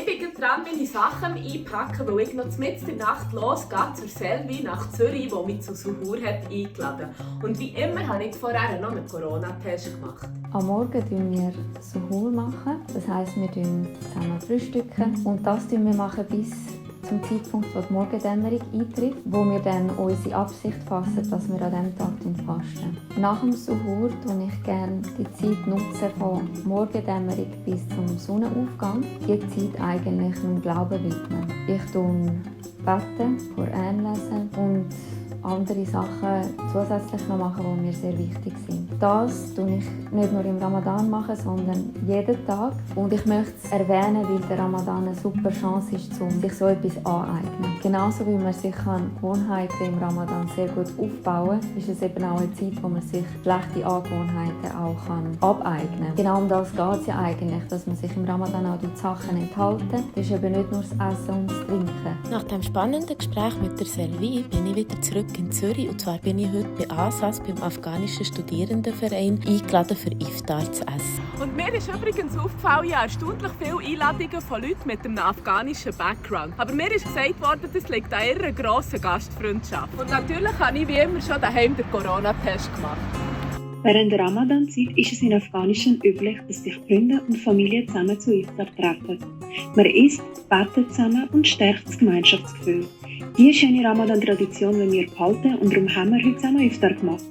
bin gerade dran, meine Sachen einpacken, weil ich noch mitten in der Nacht losgehe zur Selvi nach Zürich, die mich zu Suhoor hat eingeladen. Und wie immer habe ich vorher noch einen Corona-Test gemacht. Am Morgen machen wir Suhoor. Das heisst, wir zusammen frühstücken. Und das machen wir bis zum Zeitpunkt, wo die Morgendämmerung eintritt, wo wir dann unsere Absicht fassen, dass wir an diesem Tag fasten. Nach dem Suhoor nutze ich gerne die Zeit von Morgendämmerung bis zum Sonnenaufgang. Die Zeit eigentlich dem Glauben widmen. Ich bete, Koran lesen und andere Sachen zusätzlich noch machen, die mir sehr wichtig sind. Das mache ich nicht nur im Ramadan, sondern jeden Tag. Und ich möchte es erwähnen, weil der Ramadan eine super Chance ist, um sich so etwas anzueignen. Genauso wie man sich Gewohnheiten im Ramadan sehr gut aufbauen kann, ist es eben auch eine Zeit, wo man sich schlechte Angewohnheiten auch abeignen kann. Genau um das geht es ja eigentlich, dass man sich im Ramadan auch die Sachen enthalten. Das ist eben nicht nur das Essen und das Trinken. Nach dem spannenden Gespräch mit der Selvi bin ich wieder zurück in Zürich, und zwar bin ich heute bei ASAS, beim afghanischen Studierendenverein, eingeladen für Iftar zu essen. Und mir ist übrigens aufgefallen, ja, erstaunlich viele Einladungen von Leuten mit einem afghanischen Background. Aber mir ist gesagt worden, das liegt an ihrer grossen Gastfreundschaft. Und natürlich habe ich wie immer schon daheim den Corona-Test gemacht. Während der Ramadan-Zeit ist es in Afghanistan üblich, dass sich Freunde und Familie zusammen zu Iftar treffen. Man isst, betet zusammen und stärkt das Gemeinschaftsgefühl. Diese schöne Ramadan-Tradition wollen wir behalten, und darum haben wir heute zusammen Iftar gemacht.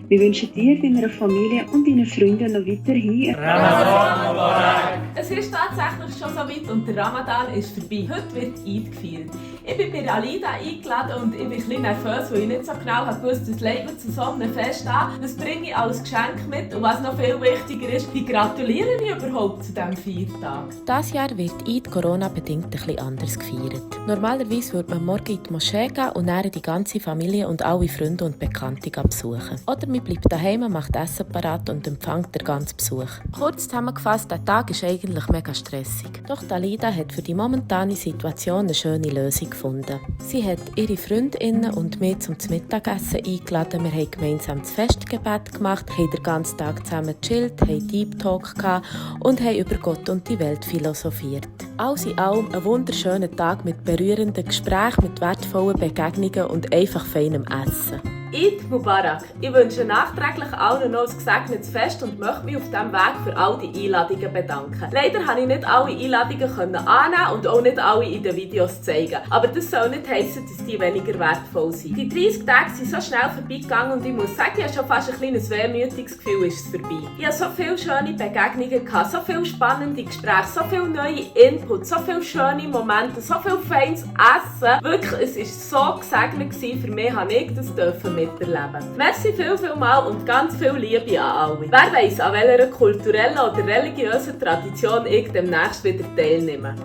Wir wünschen dir, deiner Familie und deinen Freunden noch weiterhin Ramadan Mubarak! Es ist tatsächlich schon so weit und der Ramadan ist vorbei. Heute wird Eid gefeiert. Ich bin bei Alida eingeladen und ich bin ein bisschen nervös, weil ich nicht so genau wusste, was legt man zu so einem Fest an. Was bringe ich als Geschenk mit? Und was noch viel wichtiger ist, wie gratuliere ich überhaupt zu diesem Feiertag? Dieses Jahr wird Eid Corona-bedingt ein bisschen anders gefeiert. Normalerweise würde man morgen in die Moschee gehen und dann die ganze Familie und alle Freunde und Bekannte besuchen. Oder man bleibt daheim, macht Essen parat und empfängt den ganzen Besuch. Kurz zusammengefasst, der Tag ist eigentlich mega stressig. Doch Alida hat für die momentane Situation eine schöne Lösung gefunden. Sie hat ihre Freundinnen und mich zum Mittagessen eingeladen. Wir haben gemeinsam das Festgebet gemacht, haben den ganzen Tag zusammen gechillt, haben Deep Talk gehabt und haben über Gott und die Welt philosophiert. Alles in allem ein wunderschöner Tag mit berührenden Gesprächen, mit wertvollen Begegnungen und einfach feinem Essen. Eid Mubarak! Ich wünsche nachträglich allen noch ein gesegnetes Fest und möchte mich auf diesem Weg für all die Einladungen bedanken. Leider konnte ich nicht alle Einladungen annehmen und auch nicht alle in den Videos zeigen. Aber das soll nicht heissen, dass die weniger wertvoll sind. Die 30 Tage sind so schnell vorbeigegangen und ich muss sagen, ich habe schon fast ein kleines wehmütiges Gefühl, ist es vorbei. Ich hatte so viele schöne Begegnungen, so viele spannende Gespräche, so viele neue Inputs, so viele schöne Momente, so viel feines Essen. Wirklich, es war so gesegnet für mich, habe ich das miterleben. Merci viel mal und ganz viel Liebe an alle. Wer weiss, an welcher kulturellen oder religiösen Tradition ich demnächst wieder teilnehme.